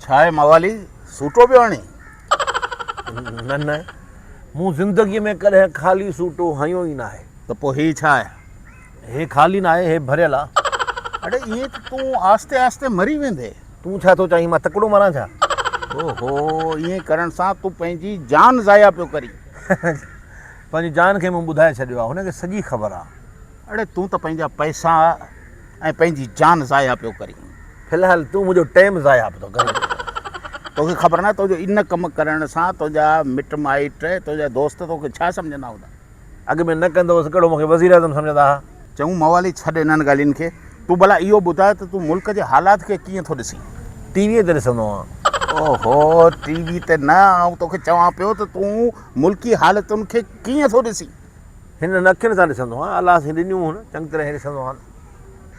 ڇا آهي موالي، سوٽو پيو هڻين؟ نه نه، مون زندگيء ۾ ڪڏهن خالي سوٽو هنيو ئي ناهي. ته پوء هي ڇا آهي؟ هي خالي ناهي، هي ڀريل آ. اڙي ائين ته تون آهستي آهستي مري ويندين. تون ڇا ٿو چاهين، مان تڪڙو مران ڇا؟ اوهو، ائين ڪرڻ سان تون پنهنجي جان ضايع پيو ڪرين. پنهنجي جان کي مون ٻڌائي ڇڏيو آ، هن کي سڄي خبر آ. اڙي تون ته پنهنجا پئسا ۽ پنهنجي جان ضايع پيو ڪرين. في الحال تون منهنجو ٽيم ضايع پيو ٿو ڪرين. توکي خبر ناهي تنهنجو ان ڪم ڪرڻ سان تنهنجا مٽ مائٽ تنهنجا دوست توکي ڇا سمجهندا هوندا. اڳ ۾ نه ڪندو هوس ڪهڙو مونکي وزيراعظم سمجهندا ها. چڱو موالي ڇڏ انهن ڳالهين کي تون ڀلا اهو ٻڌاء ته تون ملڪ جي حالات کي ڪيئن ٿو ڏسين. ٽي ويء تي ڏسندو آهيان. اوهو ٽي وي تي نه آئون توکي چوان پيو ته تون ملڪي حالتن کي ڪيئن ٿو ڏسين. هنن اکين سان ڏسندو آهيان، الله سائين ڏنيون هن، چڱي طرح ڏسندو آهيان.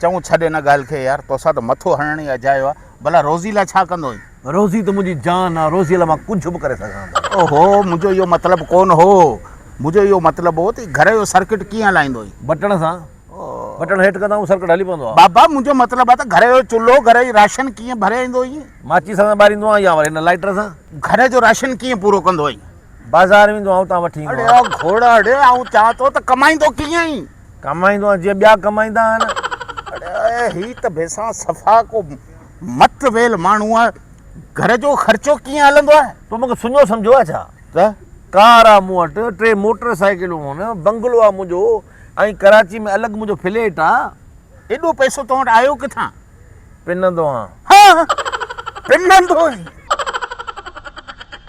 چڱو ڇڏ ان ڳالهه کي يار، توسان ته مٿو هڻڻ ئي اجايو آهي، ڀلا روزي لاء ڇا ڪندو آهين؟ روزي ته منهنجي جان آهي، روزيء لاء مان ڪجهه به ڪري سگهان ٿو. اوهو، منهنجو اهو مطلب ڪونه هو، منهنجو اهو مطلب هو ته گهر جو سرڪٽ ڪيئن هلائيندو آهين؟ بٽڻ سان، بٽڻ هيٺ ڪندا آهيون سرڪٽ هلي پوندو آهي. بابا منهنجو مطلب آهي ته گهر جو چلهو، گهر جي راشن ڪيئن ڀري ايندو آهين؟ ماچيس سان ٻاريندو آهيان يا وري هن لائٽر سان. گهر جو راشن ڪيئن پورو ڪندو آهين؟ بازار ويندو آهيان اتان وٺي ايندو آهيان. اڙي او گهوڙا اڙي آئون چوان ٿو ته ڪمائيندو ڪيئن آهين؟ ڪمائيندو آهيان جيئن ٻيا ڪمائيندا آهن. اڙي هي ته ڀيسان صفا ڪو مت ويل ماڻهو آهي گهر جو خرچو ڪيئن هلندو آهي؟ تو مونکي سڃو سمجهيو آهي ڇا؟ ته؟ ڪار آ مون وٽ، ٽي موٽر سائيڪلون هن، بنگلو آ منهنجو ۽ ڪراچي ۾ الڳ منهنجو فليٽ آ. ايڏو پئسو تو وٽ آيو ڪٿان؟ پنندو آهيان. ها پنندو آهين.